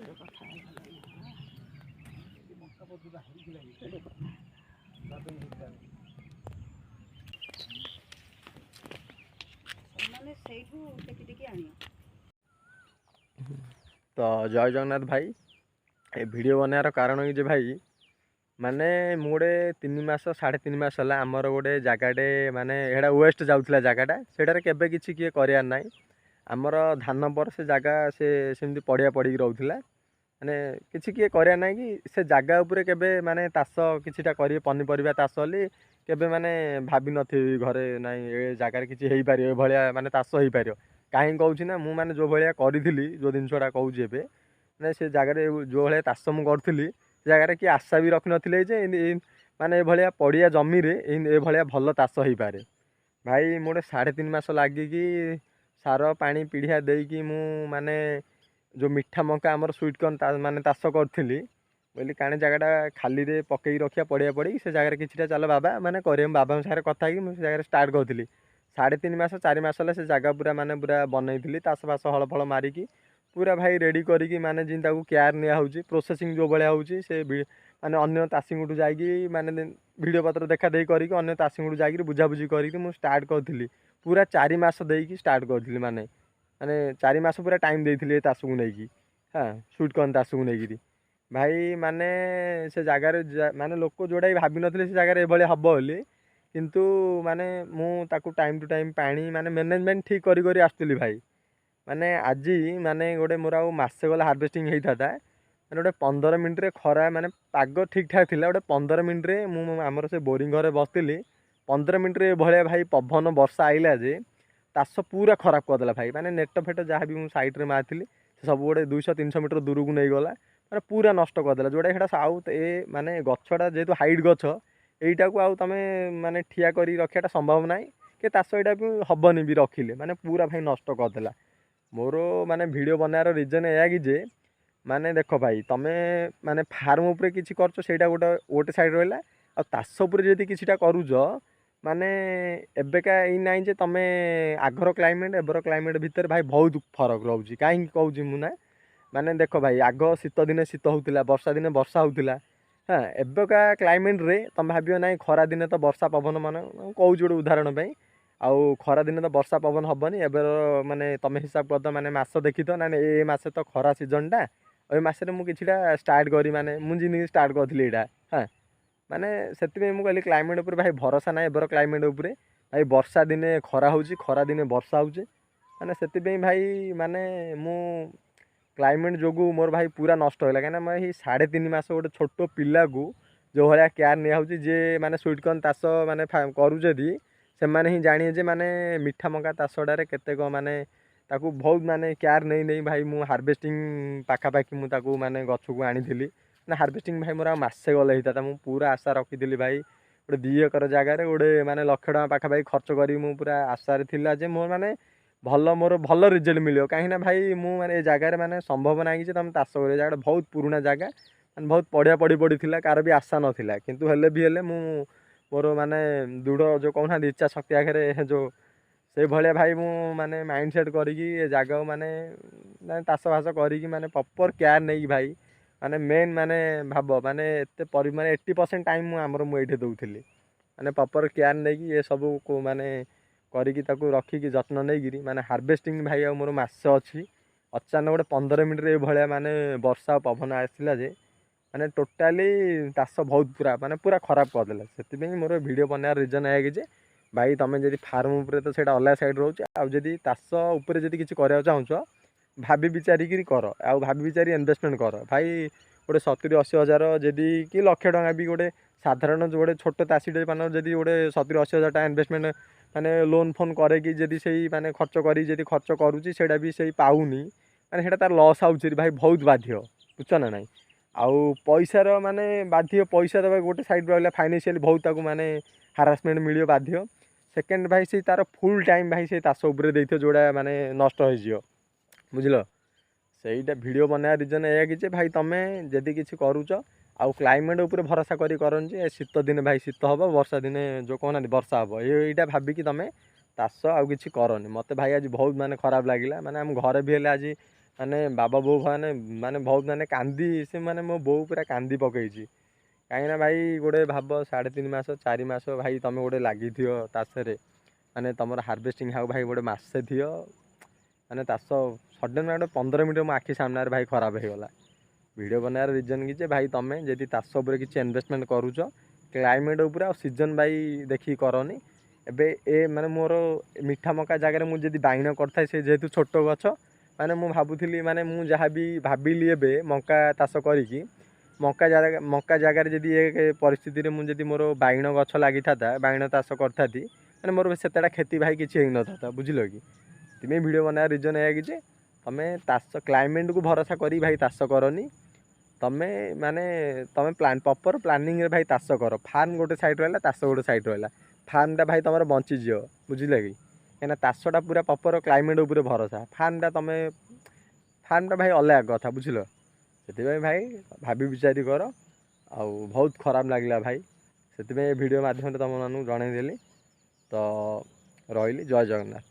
କଥା ମାନେ ସେଇଠୁ ଟେକି ଟେକି ଆଣିବ। ତ ଜୟ ଜଗନ୍ନାଥ ଭାଇ। ଏ ଭିଡ଼ିଓ ବନେଇବାର କାରଣ କି ଯେ ଭାଇ, ମାନେ ମୁଁ ଗୋଟେ 3 ମାସ 3.5 ମାସ ହେଲା ଆମର ଗୋଟେ ଜାଗାଟେ, ମାନେ ଏଇଟା ୱେଷ୍ଟ ଯାଉଥିଲା ଜାଗାଟା, ସେଇଟାରେ କେବେ କିଛି କିଏ କରିବାର ନାହିଁ। ଆମର ଧାନ ପରେ ସେ ଜାଗା ସେ ସେମିତି ପଡ଼ିଆ ପଡ଼ିକି ରହୁଥିଲା, ମାନେ କିଛି କିଏ କରିବାର ନାହିଁ କି ସେ ଜାଗା ଉପରେ କେବେ ମାନେ ଚାଷ କିଛିଟା କରିବେ, ପନିପରିବା ଚାଷ ବୋଲି କେବେ ମାନେ ଭାବିନଥିବି ଘରେ, ନାଇଁ ଏ ଜାଗାରେ କିଛି ହେଇପାରିବ, ଏଭଳିଆ ମାନେ ଚାଷ ହେଇପାରିବ। କାହିଁକି କହୁଛି ନା, ମୁଁ ମାନେ ଯେଉଁ ଭଳିଆ କରିଥିଲି, ଯେଉଁ ଜିନିଷଟା କହୁଛି ଏବେ, ମାନେ ସେ ଜାଗାରେ ଯେଉଁ ଭଳିଆ ଚାଷ ମୁଁ କରୁଥିଲି, ସେ ଜାଗାରେ କିଏ ଆଶା ବି ରଖିନଥିଲେ ଯେ ମାନେ ଏଭଳିଆ ପଡ଼ିଆ ଜମିରେ ଏଭଳିଆ ଭଲ ଚାଷ ହେଇପାରେ। ଭାଇ, ମୁଁ ଗୋଟେ 3.5 ମାସ ଲାଗିକି ସାର, ପାଣି, ପିଡ଼ିଆ ଦେଇକି ମୁଁ ମାନେ ଯେଉଁ ମିଠା ମକା, ଆମର ସୁଇଟ୍ କର୍ନ ମାନେ ଚାଷ କରିଥିଲି। କହିଲି କାଣି ଜାଗାଟା ଖାଲିରେ ପକେଇକି ରଖିବା ପଡ଼ିଆ ପଡ଼ିକି, ସେ ଜାଗାରେ କିଛିଟା ଚାଲ ବାବା ମାନେ କରିବା। ମୁଁ ବାବାଙ୍କ ସାଙ୍ଗରେ କଥା ହେଇକି ମୁଁ ସେ ଜାଗାରେ ଷ୍ଟାର୍ଟ କରିଥିଲି। 3.5 ମାସ 4 ମାସ ହେଲା ସେ ଜାଗା ପୁରା ମାନେ ପୁରା ବନେଇଥିଲି, ଚାଷ ବାସ ହଳ ଫଳ ମାରିକି ପୁରା ଭାଇ ରେଡ଼ି କରିକି, ମାନେ ଯେମିତି ତାକୁ କେୟାର ନିଆହେଉଛି, ପ୍ରୋସେସିଂ ଯେଉଁ ଭଳିଆ ହେଉଛି, ସେ ମାନେ ଅନ୍ୟ ଚାଷୀଙ୍କଠୁ ଯାଇକି ମାନେ ଭିଡ଼ିଓ ପତ୍ର ଦେଖା ଦେଖି କରିକି, ଅନ୍ୟ ଚାଷୀଙ୍କଠୁ ଯାଇକିରି ବୁଝାବୁଝି କରିକି ମୁଁ ଷ୍ଟାର୍ଟ କରିଥିଲି। ପୁରା 4 ମାସ ଦେଇକି ଷ୍ଟାର୍ଟ କରିଥିଲି, ମାନେ ମାନେ 4 ମାସ ପୁରା ଟାଇମ୍ ଦେଇଥିଲି ଏ ଚାଷକୁ ନେଇକି, ହଁ, ସୁଇଟ୍ କର୍ନ ଚାଷକୁ ନେଇକିରି। ଭାଇ, ମାନେ ସେ ଜାଗାରେ ମାନେ ଲୋକ ଯେଉଁଟାକି ଭାବିନଥିଲେ ସେ ଜାଗାରେ ଏଭଳିଆ ହେବ ବୋଲି, କିନ୍ତୁ ମାନେ ମୁଁ ତାକୁ ଟାଇମ୍ ଟୁ ଟାଇମ୍ ପାଣି, ମାନେ ମ୍ୟାନେଜମେଣ୍ଟ ଠିକ୍ କରି କରି ଆସୁଥିଲି। ଭାଇ, ମାନେ ଆଜି ମାନେ ଗୋଟେ ମୋର ଆଉ ମାସେ ଗଲେ ହାର୍ଭେଷ୍ଟିଂ ହେଇଥାନ୍ତା, ମାନେ ଗୋଟେ 15 ମିନିଟ୍ରେ ଖରା, ମାନେ ପାଗ ଠିକ୍ ଠାକ୍ ଥିଲା, ଗୋଟେ 15 ମିନିଟ୍ରେ ମୁଁ ଆମର ସେ ବୋରିଂ ଘରେ ବସିଥିଲି, 15 ମିନିଟ୍ରେ ଏଭଳିଆ ଭାଇ ପବନ ବର୍ଷା ଆଇଲା ଯେ ଚାଷ ପୁରା ଖରାପ କରିଦେଲା ଭାଇ। ମାନେ ନେଟ ଫେଟ ଯାହା ବି ମୁଁ ସାଇଡ଼୍ରେ ମାରିଥିଲି, ସେ ସବୁ ଗୋଟେ 200-300 ମିଟର ଦୂରକୁ ନେଇଗଲା, ମାନେ ପୁରା ନଷ୍ଟ କରିଦେଲା। ଯେଉଁଟା ସେଇଟା ଆଉ ଏ ମାନେ ଗଛଟା ଯେହେତୁ ହାଇଟ୍ ଗଛ, ଏଇଟାକୁ ଆଉ ତୁମେ ମାନେ ଠିଆ କରିକି ରଖିବାଟା ସମ୍ଭବ ନାହିଁ କି ଚାଷ ଏଇଟା ବି ହେବନି ବି ରଖିଲେ, ମାନେ ପୁରା ଭାଇ ନଷ୍ଟ କରିଦେଲା। ମୋର ମାନେ ଭିଡ଼ିଓ ବନେଇବାର ରିଜନ୍ ଏଇଆ କି ଯେ ମାନେ ଦେଖ ଭାଇ, ତୁମେ ମାନେ ଫାର୍ମ ଉପରେ କିଛି କରୁଛ, ସେଇଟା ଗୋଟେ ଗୋଟେ ସାଇଡ଼୍ ରହିଲା। ଆଉ ଚାଷ ଉପରେ ଯଦି କିଛିଟା କରୁଛ, ମାନେ ଏବେକା ଏଇ ନାହିଁ ଯେ ତୁମେ ଆଗର କ୍ଲାଇମେଟ୍ ଏବେର କ୍ଲାଇମେଟ୍ ଭିତରେ ଭାଇ ବହୁତ ଫରକ ରହୁଛି। କାହିଁକି କହୁଛି ମୁଁ ନା, ମାନେ ଦେଖ ଭାଇ, ଆଗ ଶୀତ ଦିନେ ଶୀତ ହେଉଥିଲା, ବର୍ଷା ଦିନେ ବର୍ଷା ହେଉଥିଲା। ହଁ, ଏବେକା କ୍ଲାଇମେଟ୍ରେ ତୁମେ ଭାବିବ ନାହିଁ ଖରା ଦିନେ ତ ବର୍ଷା ପବନ, ମାନେ କହୁଛି ଗୋଟେ ଉଦାହରଣ ପାଇଁ, ଆଉ ଖରା ଦିନେ ତ ବର୍ଷା ପବନ ହେବନି। ଏବେର ମାନେ ତୁମେ ହିସାବ କରିଦ, ମାନେ ମାସ ଦେଖିଥ ନା, ଏ ମାସେ ତ ଖରା ସିଜନ୍ଟା, ଏ ମାସରେ ମୁଁ କିଛିଟା ଷ୍ଟାର୍ଟ କରି, ମାନେ ମୁଁ ଯେମିତି ଷ୍ଟାର୍ଟ କରିଥିଲି ଏଇଟା। ହଁ, ମାନେ ସେଥିପାଇଁ ମୁଁ କହିଲି କ୍ଲାଇମେଟ୍ ଉପରେ ଭାଇ ଭରସା ନାହିଁ। ଏବେର କ୍ଲାଇମେଟ୍ ଉପରେ ଭାଇ ବର୍ଷା ଦିନେ ଖରା ହେଉଛି, ଖରା ଦିନେ ବର୍ଷା ହେଉଛି। ମାନେ ସେଥିପାଇଁ ଭାଇ, ମାନେ ମୁଁ କ୍ଲାଇମେଟ୍ ଯୋଗୁଁ ମୋର ଭାଇ ପୁରା ନଷ୍ଟ ହେଲା। କାହିଁକିନା ମୁଁ ଏଇ 3.5 ମାସ ଗୋଟେ ଛୋଟ ପିଲାକୁ ଯେଉଁ ଭଳିଆ କେୟାର ନିଆହେଉଛି, ଯିଏ ମାନେ ସୁଇଟ୍ କର୍ନ ଚାଷ ମାନେ କରୁଛନ୍ତି, ସେମାନେ ହିଁ ଜାଣିବେ ଯେ ମାନେ ମିଠା ମକା ଚାଷଟାରେ କେତେ କ'ଣ, ମାନେ ତାକୁ ବହୁତ ମାନେ କେୟାର ନେଇ ନେଇ ଭାଇ ମୁଁ ହାର୍ଭେଷ୍ଟିଂ ପାଖାପାଖି ମୁଁ ତାକୁ ମାନେ ଗଛକୁ ଆଣିଥିଲି। ମାନେ ହାର୍ଭେଷ୍ଟିଂ ଭାଇ ମୋର ଆଉ ମାସେ ଗଲେ ହେଇଥାନ୍ତା। ମୁଁ ପୁରା ଆଶା ରଖିଥିଲି ଭାଇ, ଗୋଟେ 2 ଏକର ଜାଗାରେ ଗୋଟେ ମାନେ ଲକ୍ଷେ ଟଙ୍କା ପାଖାପାଖି ଖର୍ଚ୍ଚ କରିକି ମୁଁ ପୁରା ଆଶାରେ ଥିଲା ଯେ ମୋର ମାନେ ଭଲ, ମୋର ଭଲ ରେଜଲ୍ଟ ମିଳିବ। କାହିଁକିନା ଭାଇ, ମୁଁ ମାନେ ଏ ଜାଗାରେ ମାନେ ସମ୍ଭବ ନାହିଁ କି ଯେ ତୁମେ ଚାଷ କରିବ। ଜାଗାଟା ବହୁତ ପୁରୁଣା ଜାଗା, ମାନେ ବହୁତ ପଡ଼ିଆ ପଡ଼ି ପଡ଼ିଥିଲା, କାହାର ବି ଆଶା ନଥିଲା। କିନ୍ତୁ ହେଲେ ବି ହେଲେ ମୁଁ ମୋର ମାନେ ଦୃଢ଼, ଯେଉଁ କହୁନାହାନ୍ତି ଇଚ୍ଛା ଶକ୍ତି ଆଗରେ ଯେଉଁ, ସେଇଭଳିଆ ଭାଇ ମୁଁ ମାନେ ମାଇଣ୍ଡ ସେଟ୍ କରିକି ଏ ଜାଗାକୁ ମାନେ ମାନେ ଚାଷ ବାସ କରିକି, ମାନେ ପ୍ରପର୍ କେୟାର ନେଇକି ଭାଇ, ମାନେ ମେନ୍ ମାନେ ଭାବ ମାନେ ଏତେ ପରି ମାନେ 80% ଟାଇମ୍ ମୁଁ ଆମର ମୁଁ ଏଇଠି ଦେଉଥିଲି। ମାନେ ପ୍ରପର୍ କେୟାର ନେଇକି ଏ ସବୁକୁ ମାନେ କରିକି, ତାକୁ ରଖିକି ଯତ୍ନ ନେଇକିରି, ମାନେ ହାର୍ଭେଷ୍ଟିଂ ଭାଇ ଆଉ ମୋର ମାସ ଅଛି, ଅଚାନକ ଗୋଟେ 15 ମିନିଟ୍ରେ ଏଭଳିଆ ମାନେ ବର୍ଷା ଆଉ ପବନ ଆସିଲା ଯେ ମାନେ ଟୋଟାଲି ଚାଷ ବହୁତ ପୁରା ମାନେ ପୁରା ଖରାପ କରିଦେଲା। ସେଥିପାଇଁ ମୋର ଭିଡ଼ିଓ ବନେଇବାର ରିଜନ୍ ଏଇଆ କି ଯେ ଭାଇ, ତୁମେ ଯଦି ଫାର୍ମ ଉପରେ ତ ସେଇଟା ଅଲଗା ସାଇଡ଼୍ ରହୁଛି, ଆଉ ଯଦି ଚାଷ ଉପରେ ଯଦି କିଛି କରିବାକୁ ଚାହୁଁଛ, ଭାବି ବିଚାରିକିରି କର ଆଉ ଭାବି ବିଚାରି ଇନଭେଷ୍ଟମେଣ୍ଟ କର। ଭାଇ, ଗୋଟେ 70-80 ହଜାର ଯଦି କି ଲକ୍ଷେ ଟଙ୍କା ବି, ଗୋଟେ ସାଧାରଣ ଯେଉଁ ଗୋଟେ ଛୋଟ ଚାଷୀଟେ ମାନେ ଯଦି ଗୋଟେ 70-80 ହଜାର ଟଙ୍କା ଇନଭେଷ୍ଟମେଣ୍ଟ ମାନେ ଲୋନ୍ ଫୋନ୍ କରେଇକି ଯଦି ସେଇ ମାନେ ଖର୍ଚ୍ଚ କରି ଯଦି ଖର୍ଚ୍ଚ କରୁଛି, ସେଇଟା ବି ସେଇ ପାଉନି, ମାନେ ସେଇଟା ତାର ଲସ୍ ହେଉଛି ଭାଇ, ବହୁତ ବାଧିବ, ବୁଝୁଛ ନା ନାହିଁ? ଆଉ ପଇସାର ମାନେ ବାଧିବ, ପଇସା ଦେବା ଗୋଟେ ସାଇଡ଼୍ ରହିଲା, ଫାଇନାନ୍ସିଆଲି ବହୁତ ତାକୁ ମାନେ ହାରାସମେଣ୍ଟ ମିଳିବ, ବାଧିବ। ସେକେଣ୍ଡ ଭାଇ, ସେଇ ତାର ଫୁଲ୍ ଟାଇମ୍ ଭାଇ ସେଇ ଚାଷ ଉପରେ ଦେଇଥିବ, ଯେଉଁଟା ମାନେ ନଷ୍ଟ ହେଇଯିବ, ବୁଝିଲ? ସେଇଟା ଭିଡ଼ିଓ ବନେଇବା ରିଜନ୍ ଏଇଆ କି ଯେ ଭାଇ, ତୁମେ ଯଦି କିଛି କରୁଛ ଆଉ କ୍ଲାଇମେଟ୍ ଉପରେ ଭରସା କରି କରନି ଯେ ଶୀତ ଦିନେ ଭାଇ ଶୀତ ହେବ, ବର୍ଷା ଦିନେ ଯେଉଁ କହୁନାହାନ୍ତି ବର୍ଷା ହେବ, ଏଇଟା ଭାବିକି ତୁମେ ଚାଷ ଆଉ କିଛି କରନି। ମୋତେ ଭାଇ ଆଜି ବହୁତ ମାନେ ଖରାପ ଲାଗିଲା। ମାନେ ଆମ ଘରେ ବି ହେଲେ ଆଜି ମାନେ ବାବା ବୋଉ ମାନେ ମାନେ ବହୁତ ମାନେ କାନ୍ଦି, ସେ ମାନେ ମୋ ବୋଉ ପୁରା କାନ୍ଦି ପକେଇଛି। କାହିଁକିନା ଭାଇ ଗୋଟେ ଭାବ, 3.5 ମାସ 4 ମାସ ଭାଇ ତୁମେ ଗୋଟେ ଲାଗିଥିବ ଚାଷରେ, ମାନେ ତୁମର ହାରଭେଷ୍ଟିଂ ଆଉ ଭାଇ ଗୋଟେ ମାସେ ଥିବ, ମାନେ ଚାଷ ସଡ଼ନ୍ ଗୋଟେ 15 ମିନିଟ୍ ମୋ ଆଖି ସାମ୍ନାରେ ଭାଇ ଖରାପ ହେଇଗଲା। ଭିଡ଼ିଓ ବନେଇବାର ରିଜନ୍ କି ଯେ ଭାଇ ତୁମେ ଯଦି ଚାଷ ଉପରେ କିଛି ଇନଭେଷ୍ଟମେଣ୍ଟ କରୁଛ, କ୍ଲାଇମେଟ୍ ଉପରେ ଆଉ ସିଜନ୍ ଭାଇ ଦେଖିକି କରନି। ଏବେ ଏ ମାନେ ମୋର ମିଠା ମକା ଜାଗାରେ ମୁଁ ଯଦି ବାଇଗଣ କରିଥାଏ, ସେ ଯେହେତୁ ଛୋଟ ଗଛ, ମାନେ ମୁଁ ଭାବୁଥିଲି, ମାନେ ମୁଁ ଯାହା ବି ଭାବିଲି ଏବେ ମକା ଚାଷ କରିକି, ମକା ଜାଗାରେ ଯଦି ଏ ପରିସ୍ଥିତିରେ ମୁଁ ଯଦି ମୋର ବାଇଗଣ ଗଛ ଲାଗିଥାନ୍ତା, ବାଇଗଣ ଚାଷ କରିଥାନ୍ତି, ମାନେ ମୋର ସେତେଟା କ୍ଷତି ଭାଇ କିଛି ହେଇନଥାନ୍ତା, ବୁଝିଲ କି? ସେଥିପାଇଁ ଭିଡ଼ିଓ ବନେଇବା ରିଜନ୍ ଏଇଆ କି ଯେ ତୁମେ ଚାଷ କ୍ଲାଇମେଟ୍କୁ ଭରସା କରି ଭାଇ ଚାଷ କରନି। ତୁମେ ମାନେ ତୁମେ ପ୍ଲାନ୍ ପ୍ରପର୍ ପ୍ଲାନିଂରେ ଭାଇ ଚାଷ କର। ଫାର୍ମ ଗୋଟେ ସାଇଡ଼୍ ରହିଲା, ଚାଷ ଗୋଟେ ସାଇଡ଼୍ ରହିଲା, ଫାର୍ମଟା ଭାଇ ତୁମର ବଞ୍ଚିଯିବ, ବୁଝିଲେ କି? କାହିଁକିନା ଚାଷଟା ପୁରା ପ୍ରପର୍ କ୍ଲାଇମେଟ୍ ଉପରେ ଭରସା, ଫାର୍ମଟା ତୁମେ ଫାର୍ମଟା ଭାଇ ଅଲଗା କଥା, ବୁଝିଲ? ସେଥିପାଇଁ ଭାଇ ଭାବି ବିଚାରି କର। ଆଉ ବହୁତ ଖରାପ ଲାଗିଲା ଭାଇ, ସେଥିପାଇଁ ଏ ଭିଡ଼ିଓ ମାଧ୍ୟମରେ ତୁମମାନଙ୍କୁ ଜଣେଇଦେଲି। ତ ରହିଲି, ଜୟ ଜଗନ୍ନାଥ।